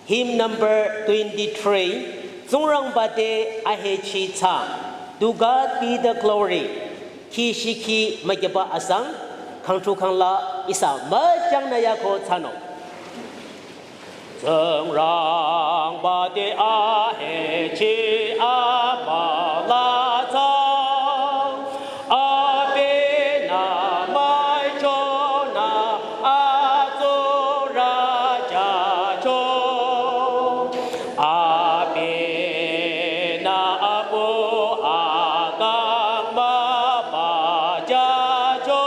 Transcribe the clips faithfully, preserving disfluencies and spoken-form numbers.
Hymn number twenty-three, Tsingrangba te ahechi thsa, To God be the glory, khi shikhi makiba asang, khangthu khangla ihsa müchangnü yako thsanung. Tsingrangba te ahechi amüla thsa, abinü müichonü atsurü jücho. Abinü apu akang mübü jücho.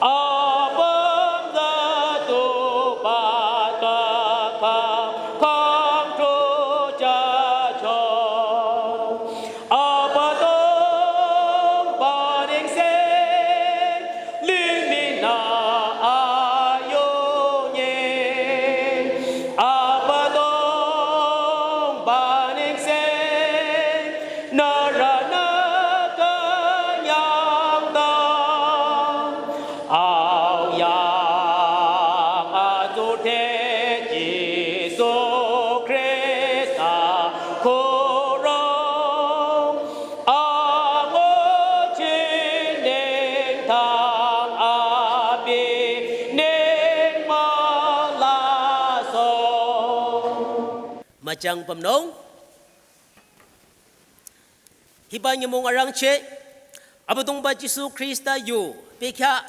Apüm züdu baka khangthu jücho. Abüdongba nengse lingminü ayonye. Abüdongba nengse nührünü künyangda. Aoyang atsudhre Jisu Khrista khürong, anguchi nengdang abi neng mülasoh. Müchang pümnung. Hiba nyümong arangcheh, Abüdongba Jisu Khrista yu bekhyah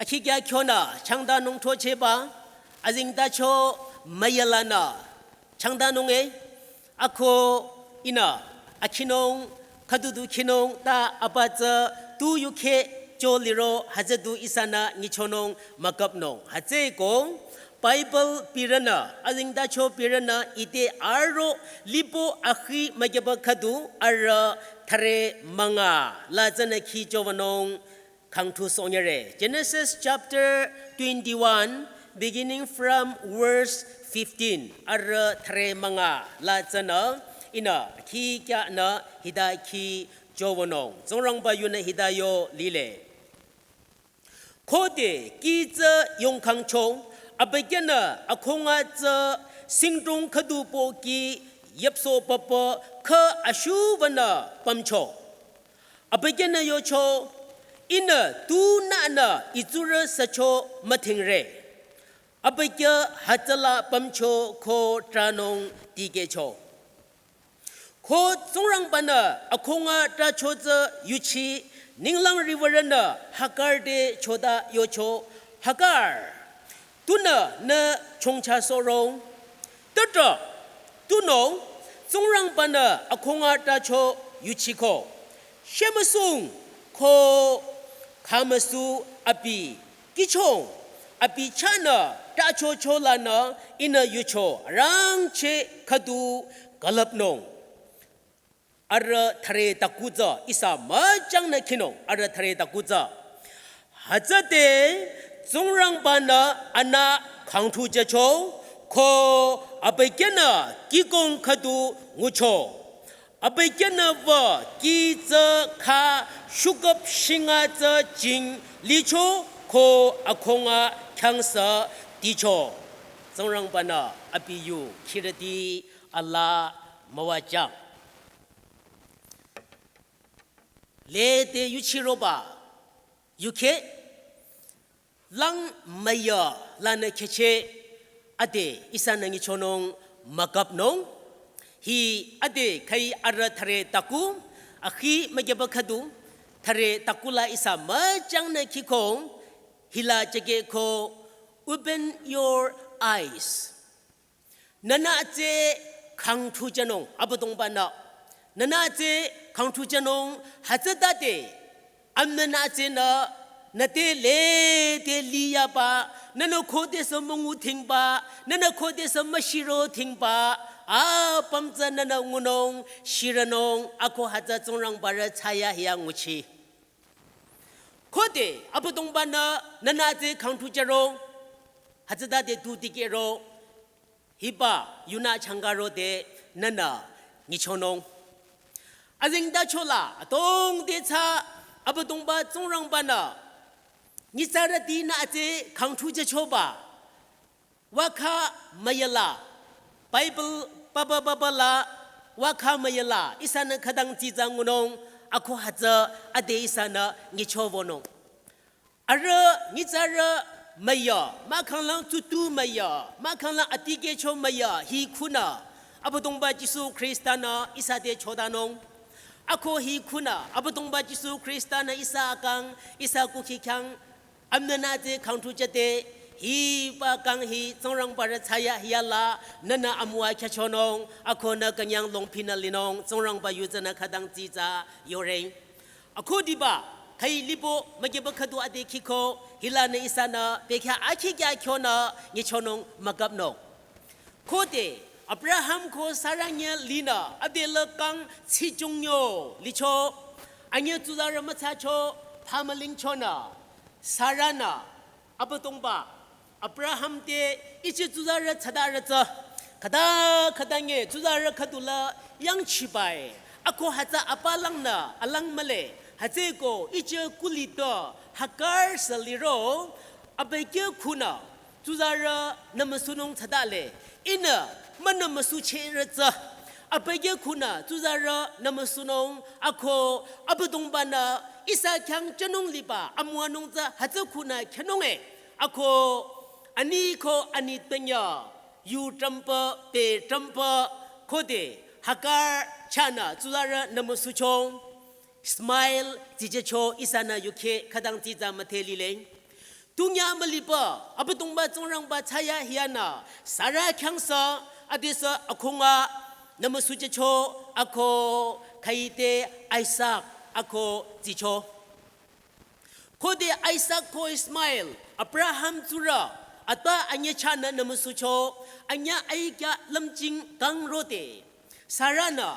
akhi kya khyonü changdanung throchehba, azengtacho müyalanü changdanung e, ako ihnü akhinung, khüdudu khinung ta abatsü tu yukheh cho liro hütsüdu ihsanü nyichonung müküpnung. Hütsüeko, Bible pirünü, azengtacho pirünü ite aro lipo akhi mükiba khüdu arüh thüre münga la tsünü khichowünung khangthu sonyere. Genesis chapter twenty-one, beginning from verse fifteen, arüh thüre münga la tsünü ihnü khikyanü hita khichowünung. Tsingrangba yunü hita yo lile. Khode kih tsü yongkhangcho, abükyünü akhunga tsü singdrong khüdu pohki yüpsoh papa khü ashubanü pümcho. Abükyünü yocho, ihnü tunünü itsurü sücho müdhingre. Abükyü hütsüla pümcho ko tranung dikehcho. Ko Tsingrangbanü akhunga trahcho tsü yuchi ninglang riwürünü Hagar te chota yocho, Hagar, tunü nü chongcha sohrong. Tüdrü, tunüo, Tsingrangbanü akhunga trahcho yuchiko. Shemüsung ko khamüsu abi kihchong, abi chahnü trahchocho lanü ihnü yucho arangcheh khüdu külüpnung. Arüh thüre taku tsü ihsa müchangnü khinung, arüh thüre taku tsü. Hütsüde Tsingrangbanü anü khangthu jücho, ko abükyünü kihkong khüdu ngucho. Abükyünü wü kih tsü kha shuküp shinga tsü jing licho ko akhunga khyangsa dicho. Tsingrangbanü abi yu khirüti alaa müwajüng. Lede yuchiroba yukheh lang müya lanü khehcheh ade ihsanü nyichonung müküpnung. Hi ade khai arüh thüre taku, akhi mükiba khüdu, thüre taku la ihsa müchangnü kihkong, hila jükeh ko, open your eyes. Nünü tsü khangthu jünung, Abüdongbanü. Nünü tsü khangthu jünung, hütsütade, amüna tsünü, nüte lede liyaba, nünü khodesü müngu dhingba, nünü khodesü müshiro dhingba, apüm tsü nünü ngunung, shirünung, ako hütsü Tsingrangbarü thsayahiya nguchi. Khode, Abüdongbanü, nünü tsü khangthu jürong, hütsütade tu dikehro, hiba yunü changarode nünü nyichonung. Azengtacho la, atongde tsü Abüdongba Tsingrangbanü, nyitsarütinü tsü khangthu jüchoba. Wakha müyala. Bible papa papa la wakha müyala. Ihsanü khütang tsitsa ngunung ako hütsü ade ihsanü nyicho wünung. Arüh nyitsarü müya, mahkhanglang tutu müya, mahkhanglang atikehcho müya, hi khunü Abüdongba Jisu Khrista-nü ihsa te chodanung. Ako hi khunü Abüdongba Jisu Khrista-nü ihsa akang, ihsa kukhi khyang, amnana te khangthu chate, hiba kang hi Tsingrangba rü thsayahiya la, nünü amüwa khyachonung, ako nü künyang longphinü linung, Tsingrangba yu tsünü khütang tsitsa yore. Akhudiba, khai lipo, mükiba khüdu ade khiko, hilanü ihsanü, bekhyah akhi kya khyonü, nyichonung mükapnung. Khode, Abraham ko Sarah nye linü, ade le kang tsichung yo, licho, anye tsuzarü mütsacho, phamalingchonü, Sarah-nü, Abüdongba, Abraham te, ichi tsuzarü tsadarü tsü, khüta khüta nye tsuzarü khüdula yangchibai, ako hütsü apalangnü alang mühle, hütsüko ichi kulitpü Hagar sü liro, abükyü khunü, tsuzarü nümüsunung tsadale, ihnü münümüsuchehrü tsü, abükyü khunü, tsuzarü nümüsunung, ako Abüdongba-nü, ihsa khyang chonung liba, amüwanung tsü hütsü khunü khyonung e, ako ani ko ani tanya, yu trampü, pe trampü, khode, Hagar chahnü, tsuzarü nümüsuchong, Ismael, tsichehcho, ihsanü yukhe, khütang tsitsa müdhe lile. Tunya müliba, Abüdongba Tsingrangba thsayahiyanü, Sarah khyang sü, adesü akhunga, nümüsuchehcho, ako, khaite, Isaac, ako, tsicho. Khode Isaac ko Ismael, Abraham tsurü, atpa anye chahnü nümüsucho, anye aikya lümching kang rode. Sarah-nü,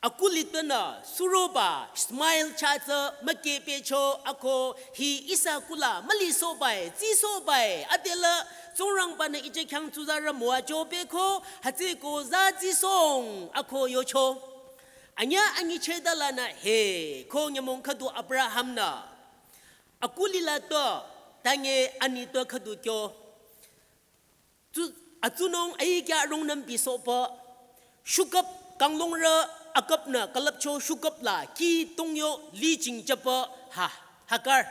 akulitpünü, suroba, Ismael chah tsü, mükepecho, ako, hi ihsa kula, mülisohbai, tsisohbai, adela, Tsingrangba-nü ichi khyang tsuzarü müwacho peko, hütsüko za tsisong, ako yocho. Anye anyichehdalanü he, ko nyümong khüdu Abraham-nü. Akulila to, tange ani to khüdu kyo. Tsu, atsunung aikya rungnüm bisohpü. Shukap kanglongrü akapnü külüpcho shukap la ki tongyo li chingchapü ha, Hagar.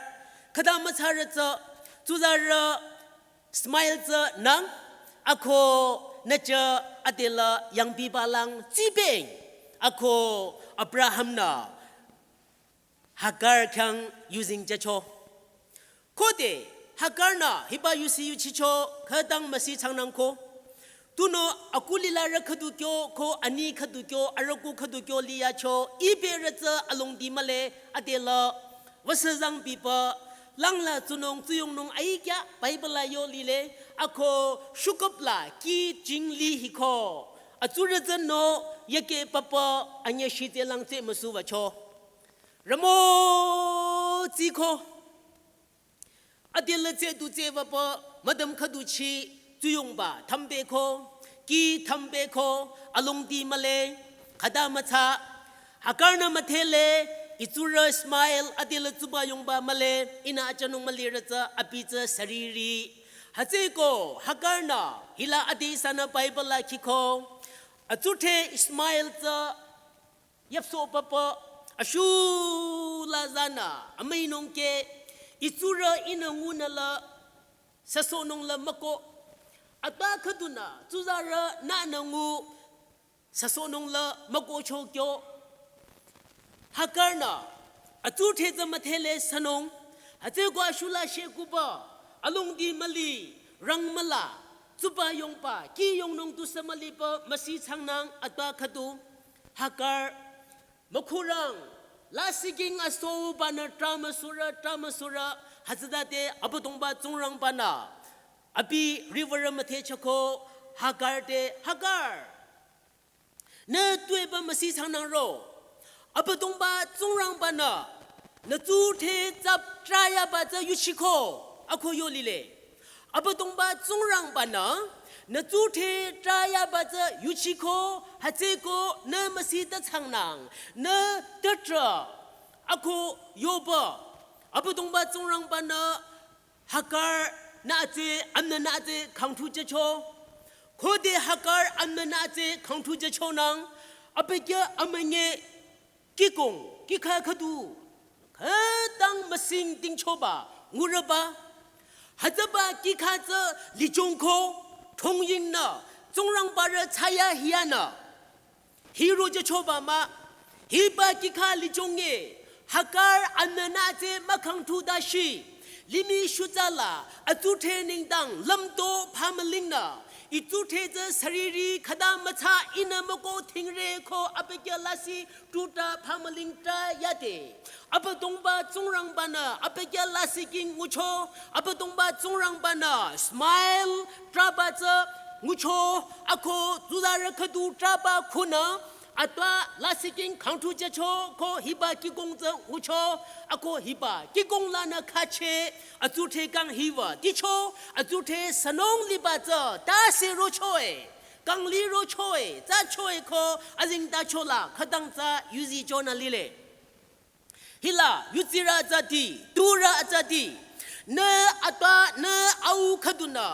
Khüta mütsarü tsü, tsuzarü Ismael tsü nang, ako nücha adela yangbibalang tsibeng, ako Abraham-nü Hagar khyang yuzeng jücho. Khode Hagar-nü hiba yusi yuchicho khütang müsi changnangko. Tunüo akulilarü khüdu kyo ko ani khüdu kyo arüku khüdu kyo liyacho iberü tsü alongdi mühle adela wüsüzang bipü langla tsunung tsuyongnung aikya Bible la yo lile ako shukap la ki jingli hiko. Atsurü tsünü yeke papa anye shitse lang tse müsuwacho. Ramo tsiko. Adela tse tu tse papa madam khüdu chi tsuyongba thambeko. Ki thambeko alongdi mühle. Khüta mütsa. Hagar-nü müdhele, itsurü Ismael, adela tsuba yongba mühle, ihnü achanung mülirü tsü, abi tsü sariri. Hütsüko, Hagar-nü, hila ade ihsanü Bible la khiko. Atsuthe Ismael tsü, yapso papa, ashu la zanü, amüinung ke, itsurü ihnü ngunü la, süsohnung la müko. Atpa khüdunü, tsuzarü nünü ngu, süsohnung la mükocho kyo. Hagar-nü, atsuthe tsü müdhele sünung, hütsüko ashu la shekuba, alongdi müli, rang müla, tsuba yongba, ki yongnung tusü müliba, müsi changnang atpa khüdu, Hagar, mükhurang, la siking asohbanü trah müsurü, trah müsurü, hütsütade Abüdongba Tsingrangba-nü, abi riwürü müdhe chako, Hagar te, Hagar. Nü tuepü müsi changnang ro. Abüdongba Tsingrangba-nü, nü tsuthe tsap trah yaba tsü yuchiko, ako yo lile. Abüdongba Tsingrangba-nü, nü tsuthe trah yaba tsü yuchiko, hütsüko nü müsi ta changnang, nü tütrah, ako yoba. Abüdongba Tsingrangba-nü, Hagar nü tsü, amünü nü tsü khangthu jücho. Khode Hagar amünü nü tsü khangthu jüchonang, abükyü amünyi kikong, kikha khüdu, khütang müsing dingchoba, ngurüba. Hütsüba kikha tsü lichongko, thongyingnü, Tsingrangbarü thsayahiyanü. Hiro jüchoba mah, hiba kikha lichonge, Hagar amünü nü tsü mükhangthu dashi, limih shutsa la, atsudhre nengdang lümto phamülingnü, itsudhre tsü sariri khüta mütsa ihnü müko thingre ko abükyü lasih tuta phamüling ta yade. Abüdongba Tsingrangbanü abükyü lasih king ngucho, Abüdongba Tsingrangbanü Ishmael trahba tsü ngucho, ako tsuzarü khüdu trahba khunü, atwa lasih king khangthu jücho ko hiba kikong tsü ngucho, ako hiba kikong lanü khache, atsudhre kang hiba dicho, atsudhre sünung liba tsü tase rochoe, kangli rochoe, tsachoe ko azengtacho la khütang tsü yuzi chonü lile. Hila, yutsirü atsati, turü atsati, nü atwa, nü au khüdunü,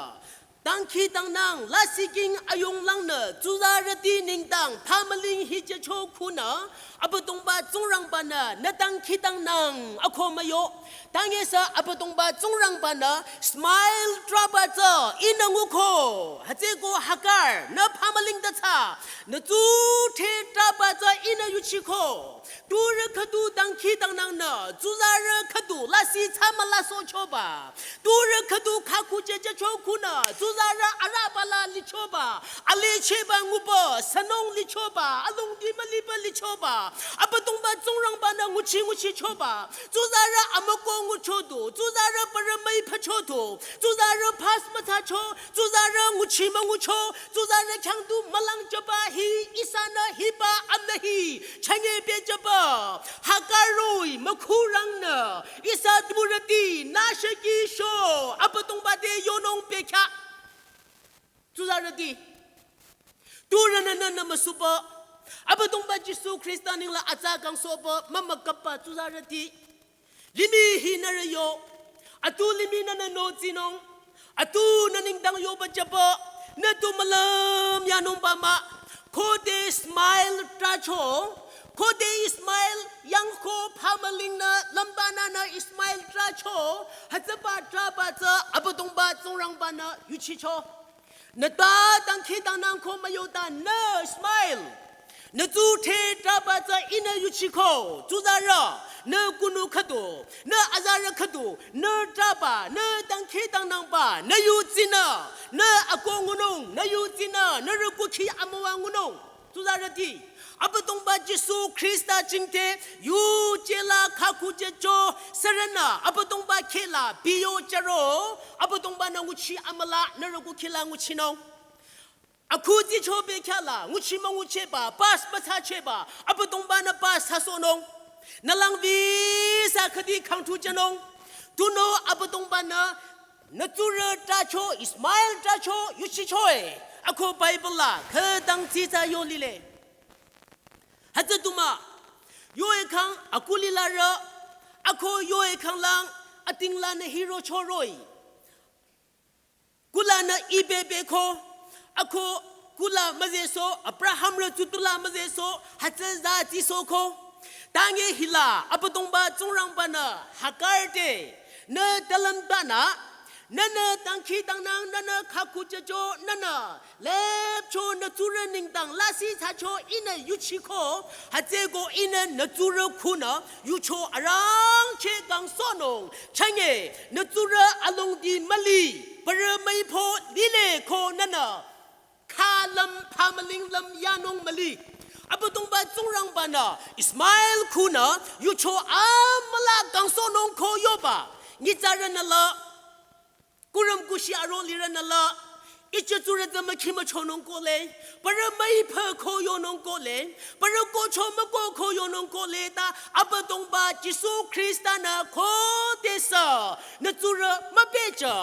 dangkhidangnang lasih king ayunglangnü, tsuzarüti nengdang phamüling hi jücho khunü, Abüdongba Tsingrangbanü, nü dangkhidangnang ako müyo, tangesü Abüdongba Tsingrangbanü, Ishmael trahba tsü ihnü nguko, hütsüko Hagar, nü phamüling ta tsa, nü tsudhre trahba tsü ihnü yuchiko. Turü khüdu dangkhidangnangnü, tsuzarü khüdu lasih tsa mülasohchoba. Turü khüdu khakhu jüjücho khunü, tsuzarü arahba la lichoba. Alecheba nguba, sünung lichoba, alongdi müliba lichoba. Abüdongba Tsingrangbanü nguchi nguchichoba. Tsuzarü amüko ngucho du, tsuzarü parü müi phachodu, tsuzarü pass mütsacho, tsuzarü nguchi müngucho, tsuzarü khyang du mülangjüba hi ihsanü hiba amünü hi chünye pehjüba. Hagar roh-i mükurangnü ihsa turüti nü shüki sho Abüdongba te yonung pehkya. Tsuzarüti, turünü nünü müsuba, Abüdongba Jisu Khrista nengla atsa kangsohba mümükapba tsuzarüti. Limih hi nührü yo, atu limih nünü notsinung, atu nü nengdang yoba jüba, nü tu mülüm yanungba mah, khode Ishmael trahcho, khode Ishmael yangko phamülingnü lümbanünü Ishmael trahcho, hütsüba trahba tsü Abüdongba Tsingrangbanü yuchicho. Nü ta dangkhidangnang ko müyota nü Ishmael. Nü tsudhre trahba tsü ihnü yuchiko, tsuzarü, nü kunu khüdu, nü azarü khüdu, nü trahba, nü dangkhidangnangba, nü yutsinü, nü ako ngunung, nü yutsinü, nührü kukhi amüwa ngunung. Tsuzarüti, Abüdongba Jisu Khrista jingte, yuje la khakhu jücho, sürünü, Abüdongba kheh la, biyo jüro, Abüdongbanü nguchi amüla, nührü kukhi la nguchinung. Akhu tsicho bekhyah la, nguchi müngucheba, pass mütsacheba, Abüdongbanü pass thsasohnung. Nü lang visa khüdi khangthu jünung. Tunüo Abüdongbanü, nü tsurü trahcho, Ishmael trahcho, yuchichoe. Ako Bible la, khütang tsitsa yo lile. Hütsü du mah, yoe khang akuli larü, ako yoe khang lang, ating lanü hirocho roh-i. Kulanü ibe beko, ako kula müzehsoh, Abrahamrü tsutula müzehsoh, hütsü za tsisohko. Tange hila, Abüdongba Tsingrangbanü, Hagar te, nü talentbanü, nünü dangkhidangnang, nünü khakhu jücho, nünü, lepcho nü tsurü nengdang lasih thsacho ihnü yuchiko, hütsüko ihnü nü tsurü khunü, yucho arangcheh kangsohnung, chünye, nü tsurü alongdi müli, parü müi pho lile ko nünü, khalüm phamüling lüm yanung müli. Abüdongba Tsingrangbanü, Ishmael khunü, yucho amüla kangsohnung ko yoba, nyitsarünü la, kurüm kushi aro lirünü la, iche tsurü tsü mükhi müchonung kohle, parü müi pha ko yonung kohle, parü kocho müko ko yonung kohle ta, Abüdongba Jisu Khrista-nü khodesü, nü tsurü müpehjü,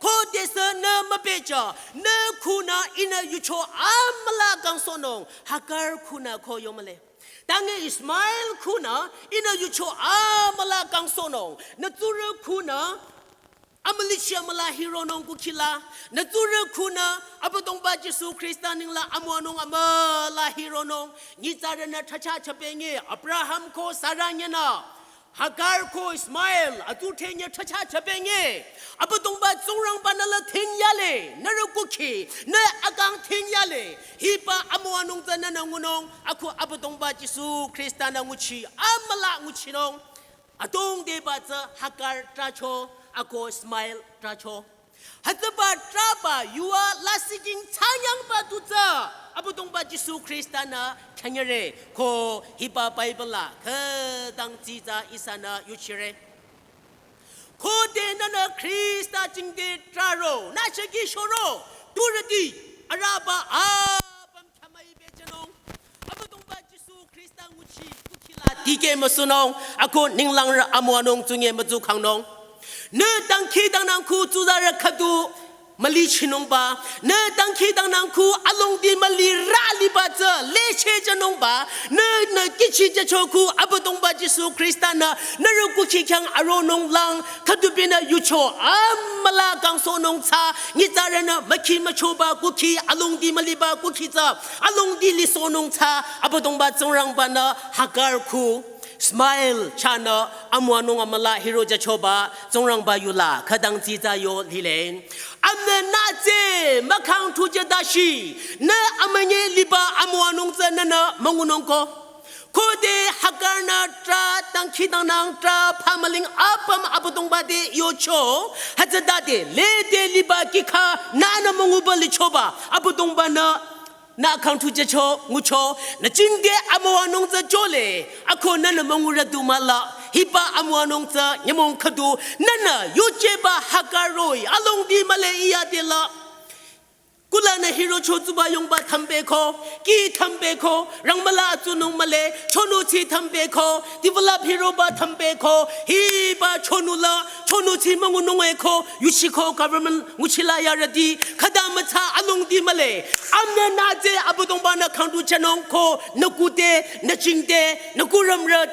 khodesü nü müpehjü, nü khunü ihnü yucho amüla kangsohnung, Hagar khunü ko yomüle. Tange Ishmael khunü ihnü yucho amüla kangsohnung, nü tsurü khunü Amülichi amüla hironung kukhila, nü tsurü khunü, Abüdongba Jisu Khrista ningla amüwanung amüla hironung, nyitsarünü thacha chapenge, Abraham ko Sarah nyenü, Hagar ko Ismael, atsu thenye thacha chapenge, Abüdongba Tsingrangba nü la thingyale, nührü kukhi, nü akang thingyale, hiba amüwanung tsü nünü ngunung, ako Abüdongba Jisu Khrista nü nguchi, amüla nguchinung. Adongdeba tsü Hagar trahcho, ako Ismael trahcho. Hütsüba trahba yuva lasih jing thsanyangba tu tsü Abüdongba Jisu Khrista nü khyanyere ko hiba Bible la khütang tsitsa ihsanü yuchire. Khode nünü Khrista jingte trahro, nü shaki shoro, turüti, araba apüm khyamai bejünung. Abüdongba Jisu Khrista nguchi kukhila dikeh müsünung, ako ninglangrü amüwanung tsunye mütsu khangnung. Nü dangkhidangnang khu tsuzarü khüdu mülichinungba, nü dangkhidangnang khu alongdi mülirü liba tsü lechehjünungba, nü nü kichijücho khu Abüdongba Jisu Khrista nü nührü kukhi khyang aronung lang, khüdubinü yucho amüla kangsohnung tsü, nyitsarünü mükhi müchoba kukhi, alongdi müliba kukhi tsü, alongdi lisohnung tsü, Abüdongba Tsingrangba nü Hagar khu, Ismael chahnü amüwanung amüla hirojüchoba, Tsingrangba yula khütang tsitsa yo lile. Amünü nütse mükhang thujüdashi, nü amünye liba amüwanung tsü nünü müngunung ko. Khode Hagar nü trah dangkhidangnang trah phamüling apüm Abüdongba te yocho, hütsütade lede liba kikha nünü münguba lichoba Abüdongba nü nü khang thujücho ngucho, nü jingte amüwanung tsü jole, ako nünü müngurü du müla, hiba amüwanung tsü nyümong khüdu, nünü yujeba Hagar roh-i, alongdi mühle iyadela. Kulanü hirocho tsuba yongba thambeko, kih thambeko, rangmüla atsunung mühle, chonu tsi thambeko, develop hiroba thambeko, hiba chonu la, chonu tsi müngunung eko, yuchiko government nguchila yarüti, khüta mütsa alongdi mühle, amünü nütse Abüdongba nü khang thujünung ko, nü kute, nü jingte, nü kurümrü,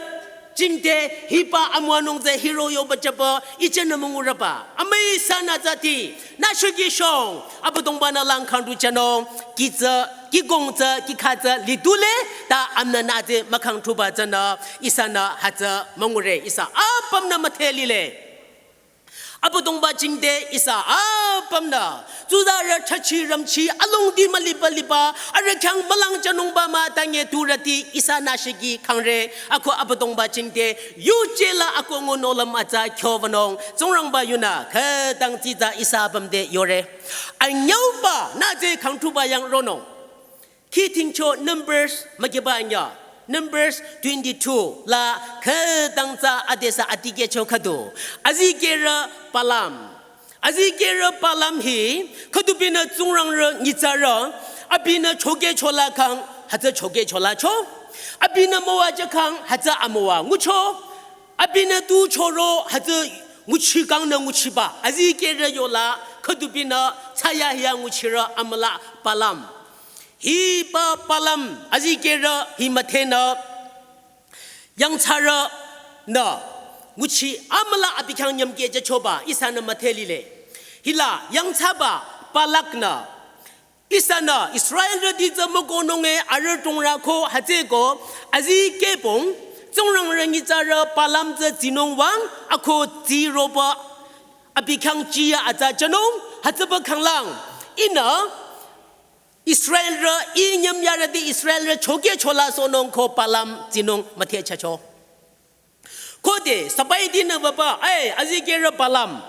jingte hiba amüwanung tsü hiro yoba jüba, ichünü müngurüba. Amüi sanü tsüti, nü shaki shong, Abüdongba nü lang khang thujünung, kih tsü, kih kong tsü, kikha tsü, lidule, ta amünü nütse mükhang thuba tsünü, ihsanü hütsü müngure, ihsa apümnü müdhe lile. Abüdongba jingte ihsa apümnü, tsuzarü chachi ramchi alongdi müliba liba, arüh khyang mülangjünungba mah tanye turüti ihsanü shaki khangre, ako Abüdongba jingte, yujela ako ngunolüm atsa khyovanung, Tsingrangba yunü, khütang tsitsa ihsa apüm te yore. Anyüuba nütse khang thuba yang ronung. Kih thingcho Numbers mükiba nya. Numbers twenty-two la khütang tsü adesü atikehcho khüdu. Azikehrü Balaam. Azikehrü Balaam hi khüdubinü Tsingrangba nyitsarü abinü chokehchola khang hütsü chokehcholacho. Abinü müwajü khang hütsü amüwa ngucho. Abinü tu choro hütsü nguchi kangnü nguchiba. Azikehrü yola khüdubinü thsayahiya nguchirü amüla Balaam. Hiba Balaam azikehrü hi müdhenü yangthsarünü nguchi amüla abi khyang nyümkeh jüchoba ihsanü müdhe lile. Hila yangthsaba Balak nü ihsanü Israelrüti tsü mükohnunge arüh tungrako hütsüeko azikehbong Tsingrangba nyitsarü Balaam tsü tsinung wüng ako tsiroba abi khyang jiyü atsa jünung hütsüba khanglang ihnü Israelrü, ih nyüm yarüti Israelrü chokehchola sohnung ko Balaam tsinung müdhechehcho. Khode sabaiti nü baba, ai, azikehrü Balaam,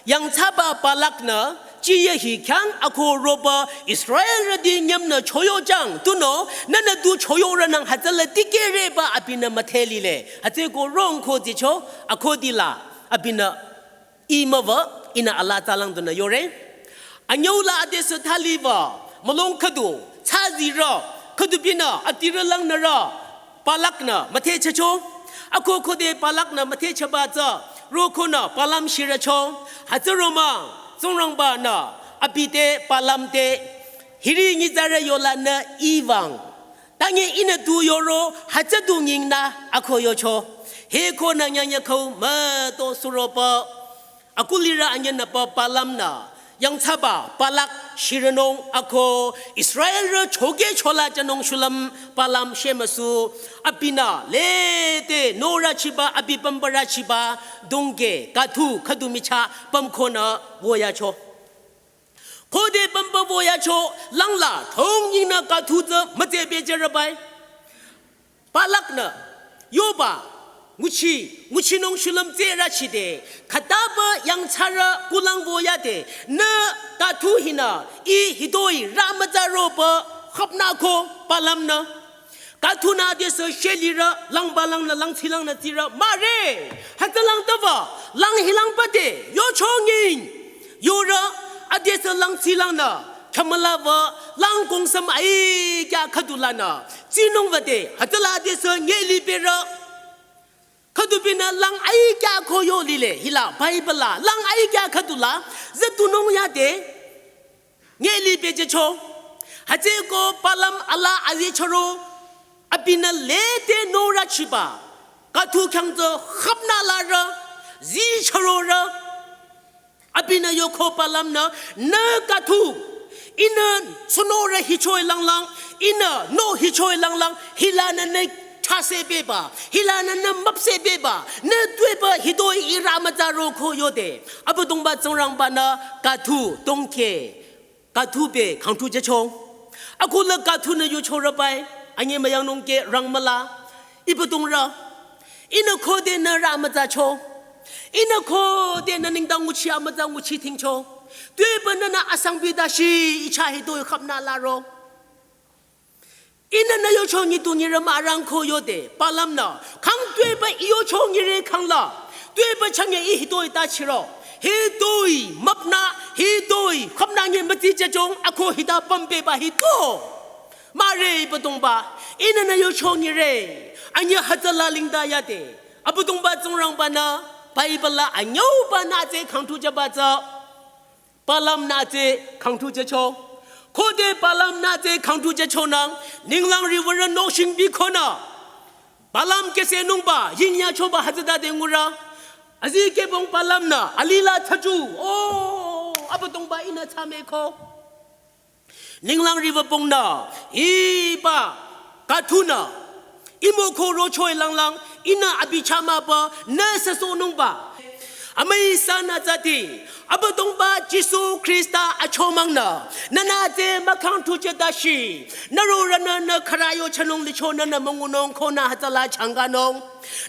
yangthsaba Balak nü, jiyü hi khyang ako roba Israelrüti nyümnü choyojang, tunüo, nünü tu choyorünang hütsüla tikehreba abinü müdhe lile, hütsüeko rong ko tsicho, ako dila, abinü ih müwü, ihnü alaa tsalang dunü yore. Anyüula adesü thaliwü, mülung khüdu, thsazirü, khüdubinü, adirü langnürü, Balak nü, müdhechehcho. Ako khode Balak nü müdhechehba tsü, rokonü, Balaam shirücho. Hütsü romang, Tsingrangba nü, abi te, Balaam te, hiri nyitsarü yola nü ih wüng. Tanye ihnü tu yoro, hütsü tu nyingnü, ako yocho. Hiko nü nyanya kau, müto suroba. Akulirü anyenapa Balaam nü yangthsaba Balak shiranung ako Israelrü choke chola janung shulüm Balaam shemüsu abinü lete norüchiba abi pümbarüchiba dongke kathu khüdu michah pümkonü woyacho. Khode pümba woyacho langla thong yingnü kathu tsü mütsebe jarabai. Balak nü yoba nguchi nguchinung shulüm tserüchide khataba yangthsarü kulang woyade nü kathu hinü ih hitoi rümütsa roba khapnü ko Balaam nü. Kathunü adesü shelirü langba langnü langtsi langnü tsirü mare. Hütsülang tava lang hilang pate yochongin. Yorü adesü langtsi langnü khamala va lang kongsam ai kya khüdu lanü tsinung vade hütsüla adesü ngeli perü. Khüdu binü lang ai kya ko yo lile hila Bible la lang ai kya khüdu la zütunung yade. Ngeli pejecho. Hütsüko Balaam ala azichoro abinü lete norüchiba kathu khyang tsü khapnü larü zichororü. Abinü yoko Balaam nü nü kathu ihnü sunorü hichoi langlang ihnü no hichoi langlang hilanü nü chase beba hilanü nü müpse beba nü tueba hitoi ih rümütsa roko yode. Abüdongba Tsingrangba nü kathu dongke kathu be khangthu jecho. Akula kathu nü yocho rabai anye müyangnung ke rangmüla. Ibüdongrü ihnü khode nü rümütsacho. Ihnü khode nü nengdang nguchi amütsa nguchi thingcho. Tueba nünü asang bida shi icha hitoi khapnü laro. Ihnü nü yocho nyitu nyirü mürang ko yode Balaam nü khang tueba ih yocho nyire khangla tueba changye ih hitoi ta chiro. Hitoi müpnü hitoi khapnü nye müti jejong ako hita pümbeba hito. Mare Ibüdongba ihnü nü yocho nyire anye hütsüla lingda yade. Abüdongba Tsingrangba nü Bible la anyauba nü tse khangthu jaba tsü. Balaam nü tse khangthu jecho. Khode Balaam nü tse khangthu jecho nang ninglang riwürü noshing bi konü. Balaam kesenungba yingyachoba hütsüta de ngurü. Azikebong Balaam nü alila thaju. O Abüdongba ihnü thsame ko. Ninglang riwü pong nü hiba kathunü imoko rochoi langlang ihnü abi chamaba nü süsohnungba. Amüi sanü tsati Abüdongba Jisu Khrista achomang nü nünü tse mükhangthu jeda shi. Nüro rünü nü kharayo chanung licho nünü müngunung konü hütsüla changanung.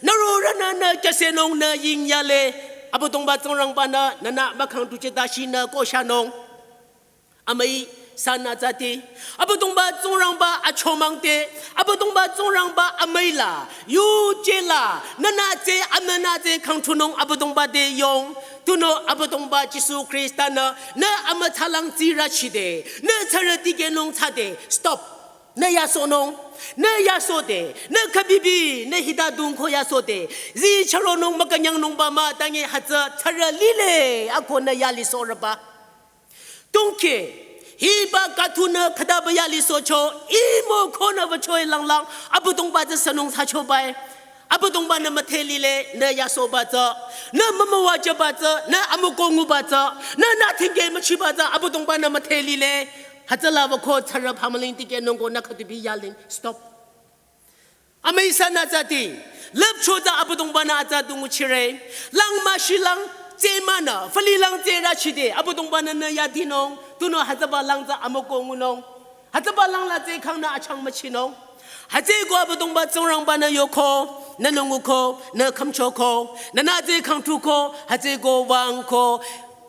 Nüro rünü nü kesenung nü yingyale. Abüdongba Tsingrangba nü nünü mükhangthu jeda shi nü koshanung. Amüi sanü tsati Abüdongba Tsingrangba achomang te Abüdongba Tsingrangba amüi la yuje la nünü tse amünü tse khangthunung Abüdongba de yong. Tunüo Abüdongba Jisu Khrista nü nü amütsalang tsirüchide nü tsarü dikehnung tsade stop. Nü yasohnung nü yasode nü khabibi nü hita dungko yasode zicharonung mükünyangnungba mah tangi hütsü tsarü lile ako nü yalisohrüba. Tongke hiba kathunü khütaba yalisohcho imo konü wüchoi langlang Abüdongba tsü sünung thsachobai. Abüdongba nü müthe lile nü yasohba tsü nü mümüwajüba tsü nü amükonguba tsü nü nü thingke müchiba tsü Abüdongba nü müthe lile. Hütsüla wüko tsarü phamüling dikehnung ko nü khütubi yaling stop. Amüi sanü tsati lüpcho tsü Abüdongba nü atsa dunguchire. Lang müshilang tse münü falilang tserüchide Abüdongba nü nü yadinung. Tunüo hütsüba lang tsü amükongunung. Hütsüba lang la tse khangnü achang müchinung. Hütsüko Abüdongba Tsingrangba nü yoko nü nunguko nü khümchoko nünü tse khangthuko hütsüko wüngko.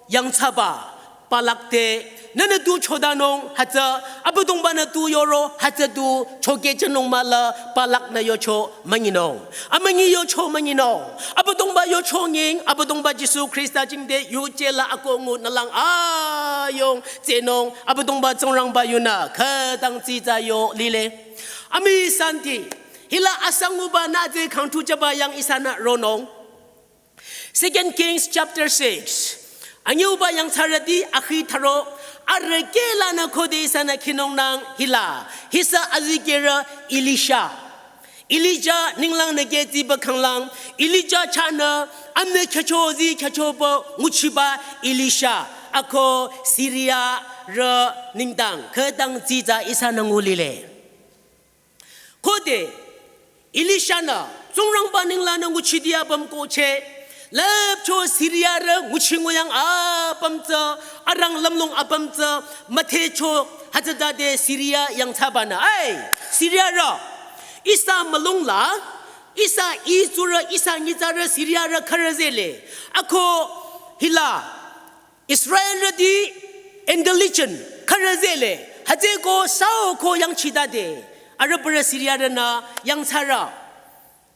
Yangthsaba Balak te nünü tu chodanung hütsü Abüdongba nü tu yoro hütsü tu chokehjünung mahla Balak nü yocho münyinung. Amünyi yocho münyinung. Abüdongba yocho nying Abüdongba Jisu Khrista jingte yuje la akongu nü lang ayong tsehnung Abüdongba Tsingrangba yunü khütang tsitsa yo lile. Amüi santi hila asanguba nü tse khangthu jüba yang ihsanü ronung. Second Kings chapter six. Anyüba yangthsarüti akhi tharo arüh kehlanü khode ihsanü khinung nang hila. Hisa azikehrü Elisha. Elija ninglang nü kehtsiba khanglang, Elija chahnü, amne khyücho zi khyüchoba nguchiba Elisha, ako Syria rü nengdang, khütang zi tsü ihsanü ngulile. Khode, Elisha-nü, Tsingrangba ninglangnü nguchidi apüm kohcheh, lüpcho Syria rü nguchi nguyang apüm tsü, arang lümlong apüm tsü, müthehcho hütsütade Syria yangthsabanü. Ai, Syria rü, ihsa mülung la, ihsa itsurü, ihsa nyitsarü Syria rü khürü zehle. Ako hila, Israelrüti intelligent khürü zehle, hütsüeko sao ko yangchitade, arüh parü Syriarünü yangthsarü,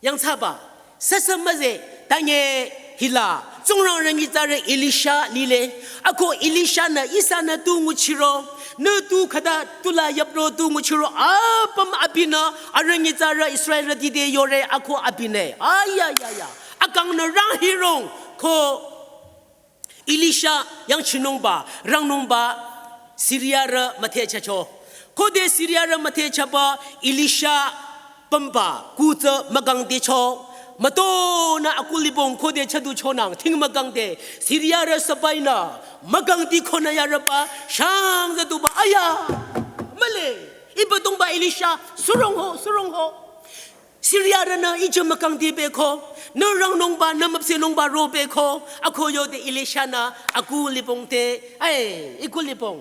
yangthsaba, süsü müzeh, tanye hila, Tsingrang rü nyitsarü Elisha lile, ako Elisha-nü ihsanü tu nguchiro, nü tu khüta tula yapro tu nguchiro, apüm abinü, arüh nyitsarü Israelrüti te yore, ako abinü, ayayaya, akangnü rang hirong, ko Elisha yangchinungba, rangnungba, Syria rü müthehchacho. Khode Syria rü müthehchaba, Elisha pümba, kutsü mükangdicho. Mütonü akulibong khode chaduchonang, ting mükangde, Syria rü sipahinü, mükangdi khonü yarüba, shang zatuba, aya, mühle, iba dongba Elisha, surong ho, surong ho. Syriarünü ije mükangdi beko, nü rangnungba, nü müpsehnungba ro beko, ako yode Elisha-nü, akulibong te, ai, ikulibong.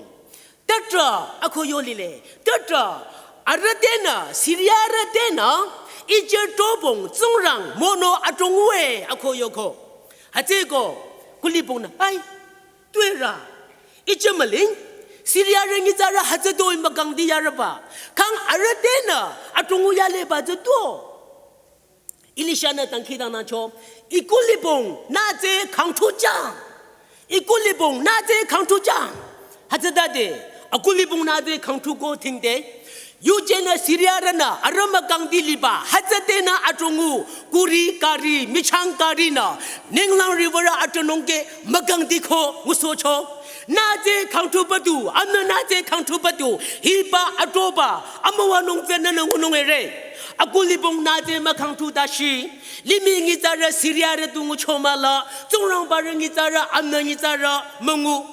Tüdrü, ako yo lile, tüdrü, arüh tenü, Syriarü tenü, ije tobong, Tsingrang, mono adrong ngu-e, ako yoko. Hütsüeko, kulibongnü, ai, tuerü, ije müling, Syriarü nyitsarü hütsütoi mükangdi yarüba, kang arüh tenü, adrong ngu yaleba tsü tuo. Elisha-nü dangkhidangnangcho, ikulibong nütsü khangthuchang. Ikulibong nütsü khangthuchang. Hütsütade, akulibong nütsü khangthuko tingde. Yujenü Syriarünü, arüh mükangdi liba, hütsütenü adrong ngu, kuri kari, michang karinü, ninglang riwürü adrongnung ke mükangdi ko ngusohcho. Nütsü khangthupü du, amünü nütsü khangthupü du, hiba adroba, amüwanung tsünü nü ngunung ere. Akulibong nütsü mükhangthu dashi, limih nyitsarü Syriarü du ngucho mahla, Tsingrangbarü nyitsarü, amünü nyitsarü müngu.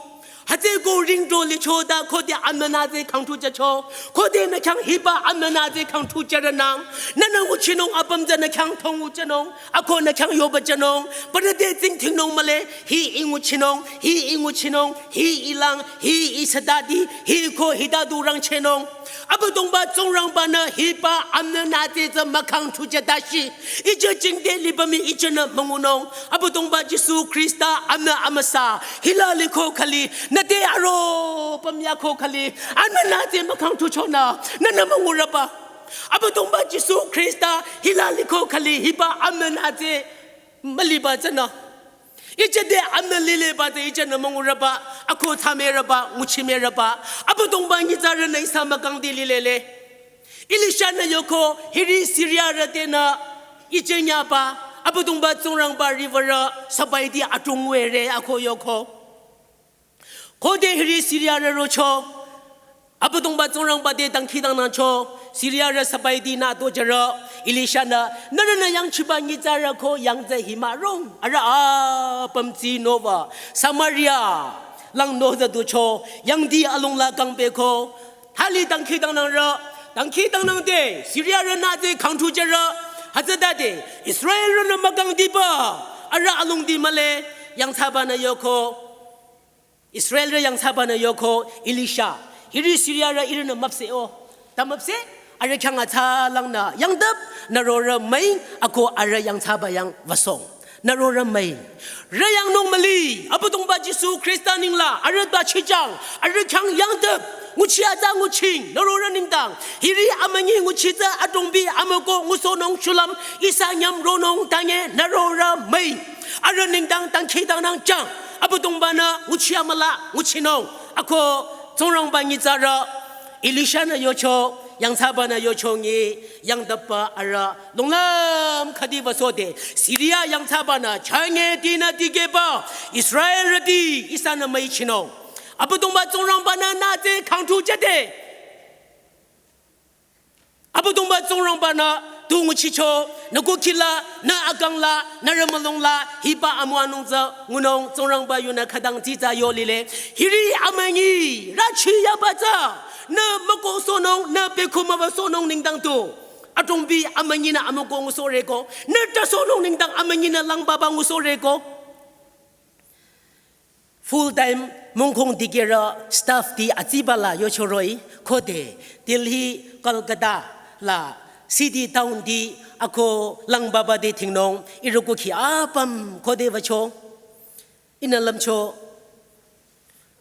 Hütsüeko ringdo lichota khode amünü nütsü khangthuchacho, khode nü khyang hiba amünü nütsü khangthucharünang, nünü nguchinung apüm tsü nü khyang thong nguchanung, ako nü khyang yoba chanung, parü te tsingdhingnung mühle, hi i nguchinung, hi i nguchinung, hi i lang, hi i sadadi, hi ko hita du rangchehnung. Abüdongba Tsingrangbanü hiba amünü nütsü tsü mükhangthucha dashi, ije jingte liba mii ijenü müngunung. Abüdongba Jisu Khrista amünü amüsa, hila liko khali, nüte aro pümyako khali, amünü nütsü mükhangthuchonü, nünü müngurüba. Abüdongba Jisu Khrista hila liko khali hiba amünü nütsü müliba tsünü. Ije te amünü lileba tsü ijenü müngurüba, ako thsamehrüba, nguchimehrüba. Abüdongba nyitsarünü ihsa mükangdi lilele. Elisha-nü yoko hiri Syriarü tenü ije nyaba, Abüdongba Tsingrangba riwürü sipahi te adrong nguere ako yoko. Khode hiri Syriarü rocho, Abüdongba Tsingrangba te dangkhidangnangcho, Syriarü sipahi tinü atojarü, Elisha-nü, nührünü yangchiba nyitsarü ko yangtsü hi mah rong, arüh apüm tsi nowü, Samaria lang nozüducho, yangdi alung la kangpehko, thali dangkhidangnangrü, dangkhidangnangde, Syriarü nütsü khangthucharü, hütsütade, Israelrünü mükangdiba, arüh alungdi mühle, yangthsabanü yoko. Israelrü yangthsabanü yoko Elisha, hiri Syriarü ihrünü müpseh-o. Ta müpseh, arüh khyang atsa langnü yangdap, nü rorü müi, ako arüh yangthsaba yang wüsong. Nü rorü müi. Rü yangnung müli, Abüdongba Jisu Khrista nengla, arüh ta chijang, arüh khyang yangdap, nguchi atsa nguching, nü rorü nengdang, hiri amünyi nguchi tsü adrongbi amüko ngusohnung shulüm, ihsa nyüm ronung tanye, nü rorü müi. Arüh nengdang dangkhidangnang jang, Abüdongbanü nguchi amüla nguchinung. Ako Tsingrangba nyitsarü, Elisha-nü yocho, yangthsabanü yocho ngi, yangdapba arüh, longlüm khüdi wüsode, Syria yangthsabanü, chanye tinü dikehba, Israelrüti, ihsanü müichinung. Abüdongba Tsingrangbanü nütsü khangthuchade. Abüdongba Tsingrangbanü tu nguchicho, nü kukhila, nü akangla, nü rümülungla, hiba amüwanung tsü, ngunung, Tsingrangba yunü khütang tsitsa yo lile. Hiri amünyi, rachi yaba tsü, nü müko sohnung, nü bekhu müba sohnung nengdang tu. Atongbi amünyinü amüko ngusohreko, nü ta sohnung nengdang amünyinü langbaba ngusohreko. Full time mongkhong dikehrü staff ti atsibala yochoroh-i, khode Delhi, Kolkata la city town ti ako langbaba te thingnung ihrü kukhi apüm khode wücho. Ihnü lümcho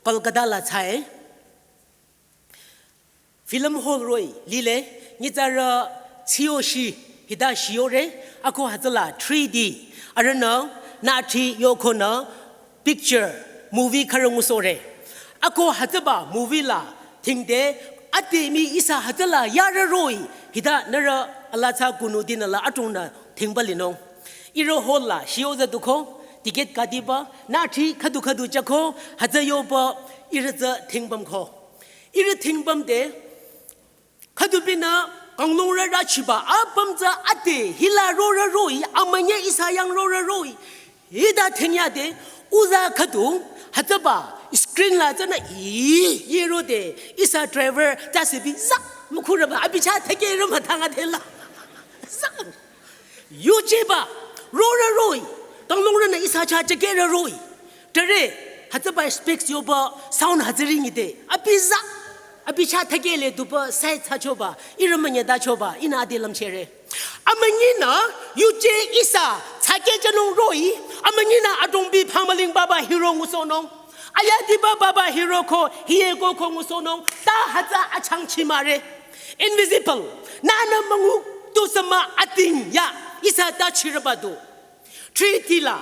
Kolkata la thsae. Film hall roh-i lile, nyitsarü tsiyo shi, hita shiyore, ako hütsüla three D, arühnü, nüthi yokonü, picture, movie khürü ngusohre. Ako hütsüba movie la, thingde, ade mii ihsa hütsüla yarü roh-i, hita nührü ala tsü kunu dinü la atungnü thingba linung. Ihrü hall la, shiyo tsü duko, ticket kadiba, nüthi khüdu khüdu jüko, hütsü yoba, ihrü tsü thingbamko. Ihrü thingbamde, khüdubinü kanglungrü rachiba apüm tsü ade hila rorü roh-i, amünyi ihsa yang rorü roh-i, hita thingyade, uza khüdu, hütsüba, screen la tsünü, ih, yerode, ihsa driver, tsü sibi, zah, mükhurüba, abi chah theke rü müthanga thela. Zah. Yujeba, rorü roh-i, kanglungrünü ihsa chah theke rü roh-i. Tere, hütsüba specs yoba sound hütsüri ngide. Abi zah, abi chah thekele duba side thsachoba, ihrü münye dachoba, ihnü ade lümchere. Amünyinü, yuje ihsa, thsake jünung roh-i, amünyinü atongbi phamüling baba hiro ngusohnung. Ayadiba baba hiro ko, hiye ko ko ngusohnung, ta hütsü achangchi mare. Invisible, nünü müngu tu sama ating ya, ihsa ta chirüba du. Three D la,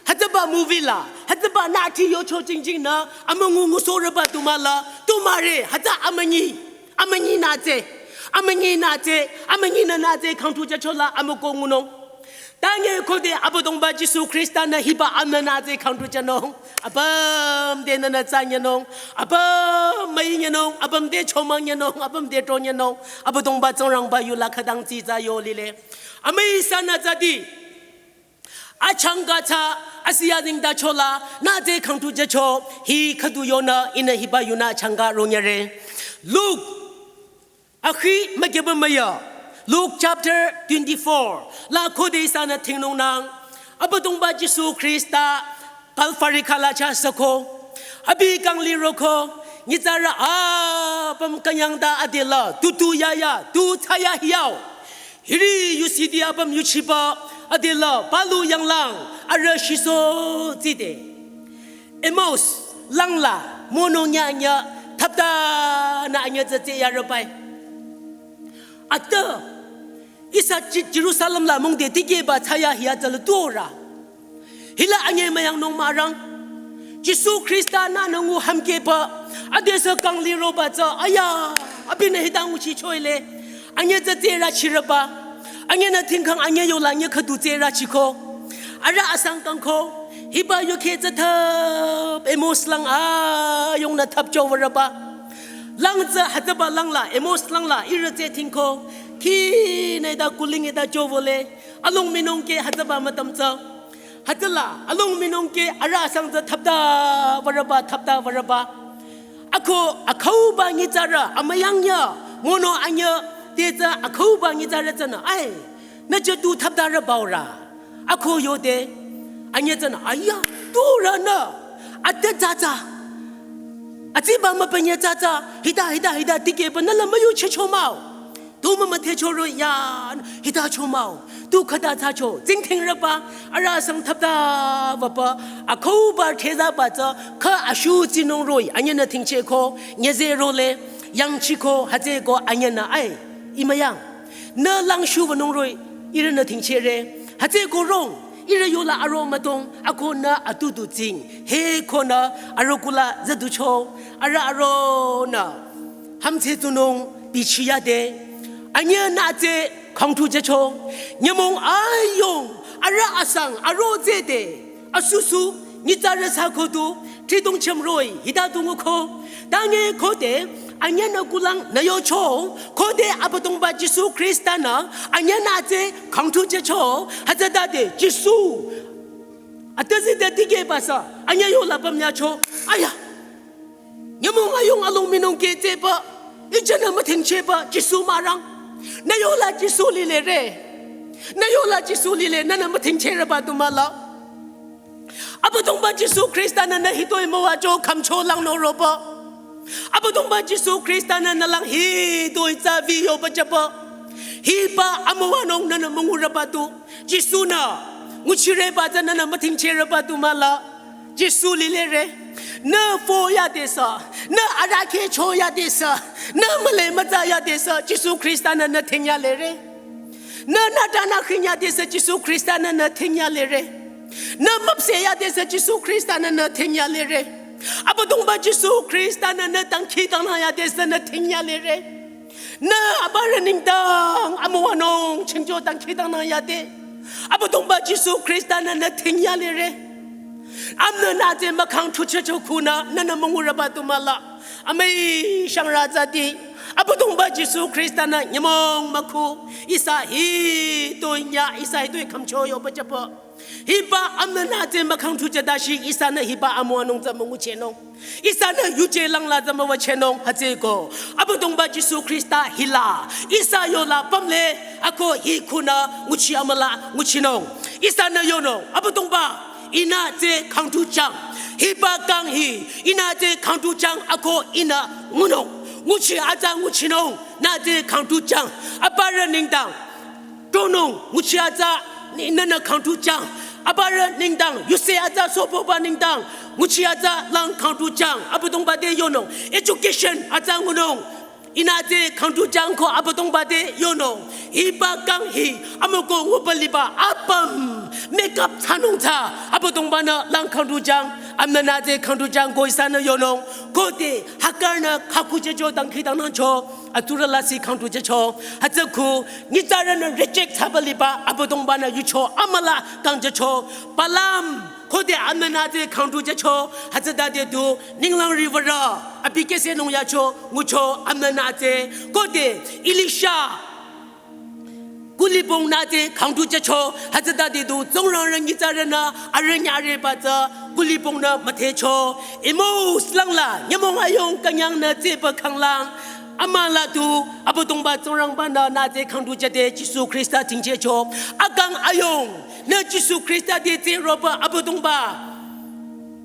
hütsüba movie la, hütsüba nüthi yocho jingjingnü, amüngu ngusohrüba du mah la, du mare, hütsü amünyi, amünyi nütse, amünyi nütse, amünyinü nütse, khangtu jüchola, amüko ngunung. Tange khode Abüdongba Jisu Khrista-nü hiba amünü nütse khangtu jünung. Apüm te nünü tsü nyenung, apüm müi nyenung, apüm te chomang nyenung, apüm te tro nyenung. Abüdongba Tsingrangba yula khütang tsitsa yo lile. Amüi ihsanü tsüdi. Achangka tsü, asiya zingda chola, nütse khangtu jücho, hi khüdu yonü, ihnü hiba yunü achangka ronyere. Luke, akhi mükeba müya. Luke chapter twenty-four, la khode ihsanü thingnungnang. Abüdongba Jisu Khrista, Kalvari khala chah süko. Abi kangli roko, nyitsarü apüm künyangda adela, tutu yaya, tu thsaya hiao. Hiri yusidi apüm yuchiba, adela palu yanglang, arüh shiso tside. Emmaus langla, mono nyanya, thapta nü anyü tsütse yarübai. Ata, ihsa Ji-, Jerusalem la mungde tikehba thsaya hiya tsüla tuora. Hila anyü müyangnung mürang. Jisu Khrista-nü nü ngu hümkehba, adesü kangli roba tsü, aya, abinü hita nguchichoile. Anyü tsütse rü chirüba. Anyünü thingkhang anyü yola anyü khüdu tse rü chiko. Arüh asang kangko, hiba yukheh tsü thap, Emmaus lang ayongnü thap cho würüba. Lang tsü hütsüba langla, Emmaus langla, ihrü tse thingko. Khinü ida kuling ida cho wole. Along minung ke hütsüba mütam tsü. Hütsüla, along minung ke arüh asang tsü thapta würüba, thapta würüba. Ako, akhauba nyitsarü, amüyangya, mono anyü, te tsü akhauba nyitsarü tsünü, ai, nü tsü tu thapta rü baora. Ako yode, anyü tsünü, aya, tu rünü, ate tsü tsü. Atsiba müpünye tsü tsü, hita, hita, hita, tikehba nü la müyu checho mah-o. Tu mümüdhe choro ya, hita cho mah-o. Tu khüta thsacho, tsingdhing rüba, arüh asang thapta wüba, akhauba thezaba tsü, khü ashu tsinung roh-i, anyünü thingcheko, nyüze role, yangchiko, hütsüko, anyünü ai, imüyang. Nü lang shu wünung roh-i, ihrünü thingchere, hütsüko rong, ihrü yola aro mütong, ako nü atutu tsing, he ko nü, aro kula züducho, arüh aro nü. Hümdhse tunung bichiyade. Anyünü tse khangtu jücho. Nyümong ayong. Arüh asang aro tsüde. Asusu. Nyitsarü sü khüdu. Thridong chümroh-i. Hita dungu ko. Tange khode. Anyünü kulang nü yocho, khode Abüdongba Jisu Khrista-nü anyünü tsü khangthu jücho, hütsütade Jisu atüzide dikehba sü anyü yola pümyacho. Aya, nyümong ayung along minung ketseba, ijünü müthingcheba Jisu mürang. Nü yola Jisu lilere. Nü yola Jisu lile, nünü müthingchereba du mahla. Abüdongba Jisu Khrista-nü nü hitoi müwacho khümcho langnü roba. Abüdongba Jisu Khrista-nü nü lang hitoi tsü vi yoba jüba. Hiba amüwanung nünü müngureba du. Jisu-nü nguchireba tsü nünü müthingchereba du mahla. Jisu lilere. Nü fo yadesü, nü arahkheh cho yadesü, nü müle mütsa yadesü Jisu Khrista-nü nü thingyalere. Nü nütanü khingyadesü Jisu Khrista-nü nü thingyalere. Nü müpseh yadesü Jisu Khrista-nü nü thingyalere. Abüdongba Jisu Khrista-nü nü dangkhidangnang nü yadesü nü thingyalere. Nü aparü nengdang amüwanung chingcho dangkhidangnang nü yade. Abüdongba Jisu Khrista-nü nü thingyalere. Amnü nü tsü mükhangthu jücho khunü nünü müngureba du mahla. Amüi shangrü tsüti, Abüdongba Jisu Khrista-nü nyümong mükhu ihsa hitoi nyü, ihsa hitoi khümcho yoba jüba. Hiba amnü nü tsü mükhangthu jüdashi ihsanü hiba amüwanung tsü münguchehnung. Ihsanü yuje langla tsü müwüchehnung hütsüeko. Abüdongba Jisu Khrista hila ihsa yola pümle ako hi khunü nguchi amüla nguchinung. Ihsanü yonung, Abüdongba, ihnü tsü khangthu jüng. Hiba kang hi ihnü tsü khangthu jüng ako ihnü ngunung. Nguchi atsa nguchinung, nü tsü khangthu jüng. Aparü nengdang tronung, nguchi atsa ni nünü khangthu jüng. Aparü nengdang, yuse atsa sopoba nengdang, nguchi atsa lang khangthu jüng. Abüdongba te yonung. Education atsa ngunung. Ihnü tsü khangthu jüng ko Abüdongba te yonung. Hiba kang hi amüko nguba liba apüm make up thsanung tsü Abüdongba-nü lang khangthu jüng. Amnü nü tsü khangthu jüng ko ihsanü yonung. Khode Hagar-nü khakhu jücho dangkhidangnangcho, atsurü lasih khangthu jücho. Hütsüku nyitsarünü reject thsaba liba Abüdongba-nü yucho amüla kang jücho. Balaam, khode amnü nü tsü khangthu jücho, hütsütade du ninglang riwürü abi kehsehnung yacho ngucho amnü nü tsü. Khode Elisha kulibong nü tsü khangthu jücho, hütsütade du Tsingrang-rü nyitsarünü arüh nyü arüba tsü kulibong nü müdhecho. Emmaus langla nyümong ayung künyangnü tsüba khanglang amüla du Abüdongba Tsingrangba-nü nü tsü khangthu jüde Jisu Khrista tingchehcho. Akang ayung nü Jisu Khrista te tsü roba Abüdongba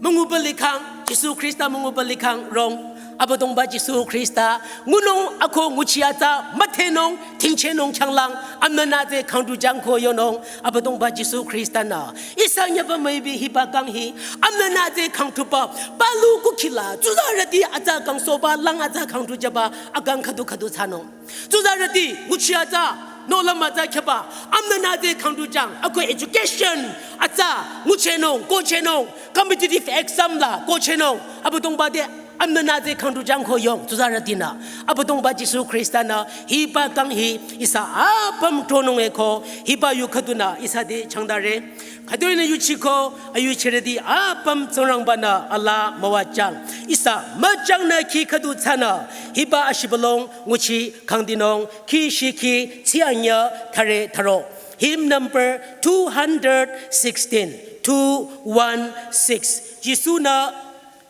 münguba likhang, Jisu Khrista münguba likhang rong. Abüdongba Jisu Khrista ngunung ako nguchi atsa müdhenung, tingchehnung changlang, amnü nü tsü khangthu jüng ko yonung. Abüdongba Jisu Khrista-nü ihsa nyüba müipi hiba kang hi amnü nü tsü khangthuba, palu kukhila tsuzarüti atsa kangsohba lang atsa khangthu jüba akang khüdu khüdu thsanung. Tsuzarüti nguchi atsa, nohlüm atsa kheba, amnü nü tsü khangthu jüng, ako education atsa nguchehnung, kohchehnung, competitive exam la kohchehnung, Abüdongba te amnü nü tsü khangthu jüng ko yong, tsuzarütinü. Abüdongba Jisu Khrista-nü hiba kang hi ihsa apüm tronung eko, hiba yu khüdunü ihsa te changdare. Khüdu-i nü yuchiko, ayuchirüti apüm Tsingrangba-nü alaa müwajüng. Ihsa müjangnü khi khüdu thsanü, hiba ashibülung nguchi khangdinung, khi shikhi, tsianyü, thare, tharo. Hymn number two hundred sixteen, two one six. Jisu-nü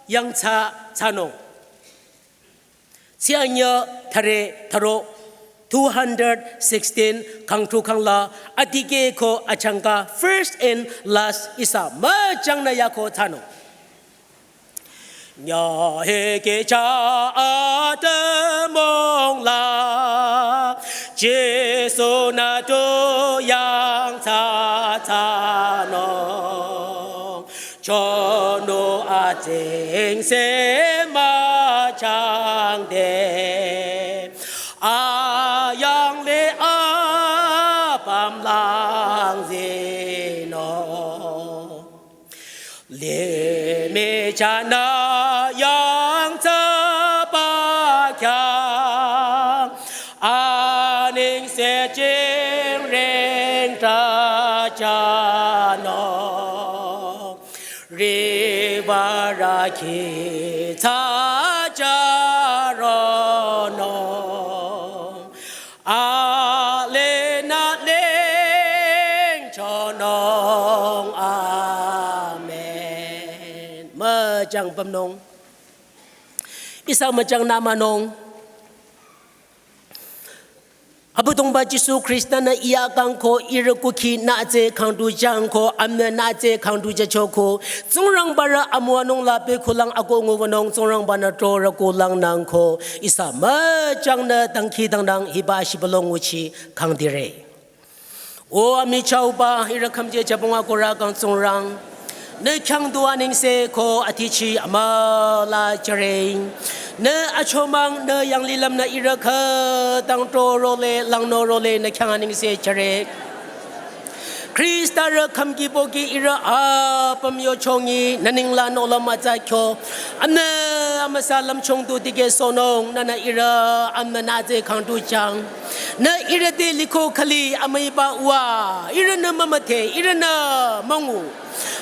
yangthsa thsanung. Tsianyü thare tharo, two hundred sixteen, khangthu khangla, adikeh ko achangka, first and last ihsa müjangnü yako thsanung. Nyahekehcha atümung la, Jisu-nü tu yangthsa thsanung. Chonu atsingse müjangde, ayangle apüm langzinung. Limih chahnü yangthsaba khyang, anengse jingreng trahjünung. Riwürü khi thsajüro. Alena leng chonung. Amen. Müchang pümnung. Ihsa müchang nümanung. Abüdongba Jisu Khrista-nü iya kangko ihrü kukhi nütsü khangtujangko amnü nütsü khangtujachoko Tsingrangba rü amüwanung la pekhulang ako nguwünung Tsingrangba-nü trorü kulang nangko ihsa müchangnü dangkhidangnang hiba shibülung nguchi khangdire. O amichahba ihrü khümje jübong akohrü kang Tsingrang. Nü khyang du anengse ko atichi amüla jüre. Nü achomang nü yanglilüm nü ihrü khütang trorole langnürole nü khyang anengse jüre. Khrista rü khümki pohki ihrü apüm yochongi nü nengla nohlüm atsa kyo. Amnü amüsa lümchung tu dikehsohnung nünü ihrü amnü nütsü khangtujang. Nü ihrü te liko khali amüiba uwa, ihrünü mümüdhe, ihrünü müngu.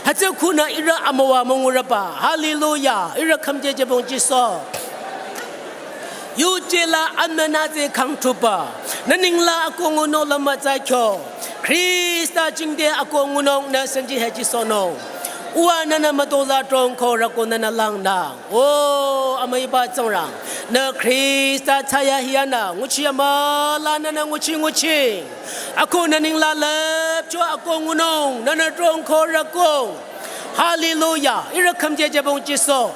Hütsü khunü ihrü amüwa müngurüba. Hallelujah. Ihrü khümje jübong Jisu. Yuje la amnü nütsü khangthuba. Nü nengla ako ngunung la mütsa kyo. Khrista jingte ako ngunung nü senji hejisohnung. Uwa nünü mütoza trongko rüko nünü langnang. O amüiba Tsingrang. Nü Khrista thsayahiyanü nguchi amüla nünü nguchi nguchi. Ako nü nengla lüpcho ako ngunung nünü trongko rüko. Hallelujah. Ihrü khümje jübong Jisu.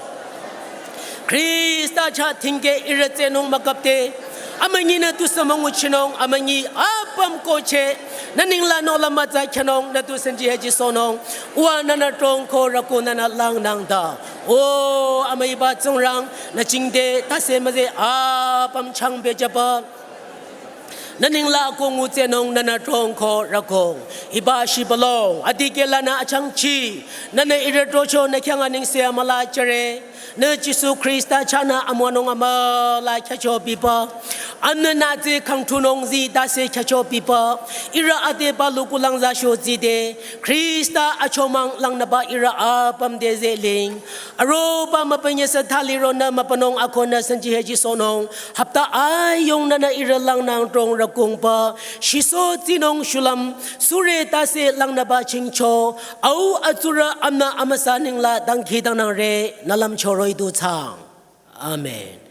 Khrista chah thingke ihrü tsehnung mükapte. Amünyi nü tusü münguchinung, amünyi apüm koche. Nü nengla nohlüm atsa kyanung, nü tu senji hejisohnung. Uwa nünü trongko rüko nünü langnang da. O amüiba Tsingrang, nü jingte tase müze apüm changbe jüba. Nü nengla ako ngutsehnung nünü trongko rüko. Hiba shibülung, adikehlanü achangchi. Nünü ihrü trocho nü khyang anengse amüla jüre. Nü Jisu Khrista chahnü amüwanung amüla kyacho biba. Amnü nütsü khangthunung zi tase kyacho biba. Ihrü ate palu kulang zasho zide. Khrista achomang langnüba ihrü apüm te zeling. Aroba müpünye sü thali ronü müpünung ako nü senji hejisohnung. Hapta ayung nünü ihrü langnang trong rükungba. Shiso tsinung shulüm. Sure tase langnüba chingcho. Au atsurü amnü amüsa nengla dangkhidangnangre. Nü lümcho roh-i du thsang. Amen.